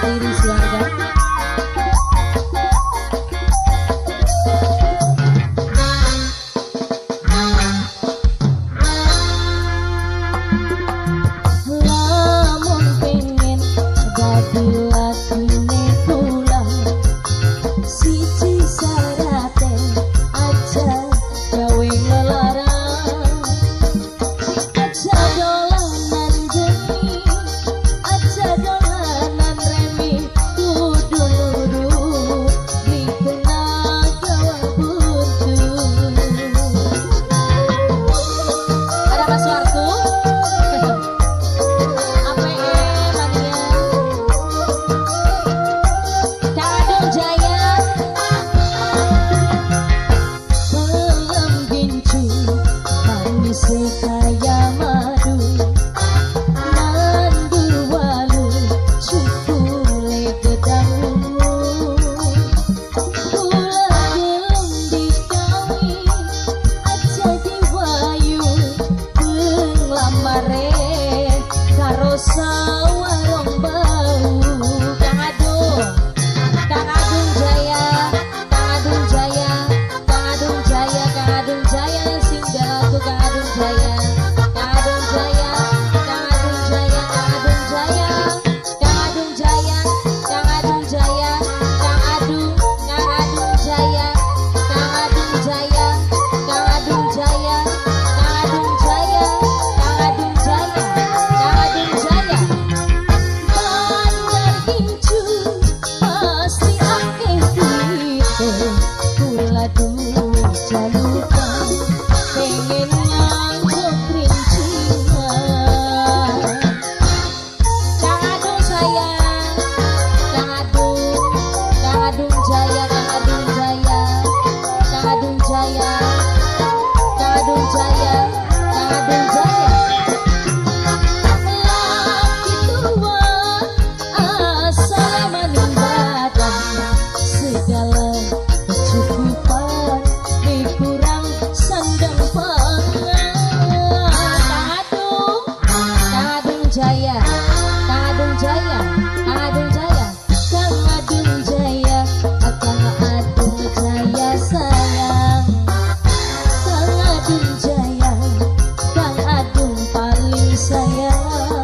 Riri Suwarga. Lamun pengen dadi lakine kula, siji syarate aja gawe lelarang, aja dolanan geni, aja dolanan remi, kudu nurut beli kena gawa buntu. Ada Mas Wartu, APE mania, Kang Adung Jaya, pelem gincu manis kaya madu, nandur walu cukule gedang ungu. Kula gelem dikawin aja diwayu penglamare karo sawarong bau. Kang Adung, Kang Adung Jaya, Kang Adung Jaya, Kang Adung Jaya, Kang Adung Jaya sing belaku Kang Adung Jaya, Kang Adung Jaya, Kang Adung Jaya, Kang Adung Jaya, Kang Adung Jaya, Kang Adung Jaya, Kang Adung, Kang Adung Jaya, Kang Adung Jaya, Kang Adung Jaya, Kang Adung Jaya, Kang Adung Jaya, Kang Adung Jaya. Bandar gincu pasti akeh duite, kula duwe jalukan pengen nganggo krincingan. Kang Adung sayang, Kang Adung, Kang Adung Jaya, Kang Adung Jaya, Kang Adung Jaya, Kang Adung Jaya, Kang Adung Jaya. Laki tua asal maning badan, segala kecukupan dikurang sandang pangan. Kang Adung, Kang Adung Jaya, Kang Adung Jaya, Kang Adung Jaya, Kang Adung Jaya, Kang Adung Jaya sayang, Kang Adung Jaya, Kang Adung paling sayang.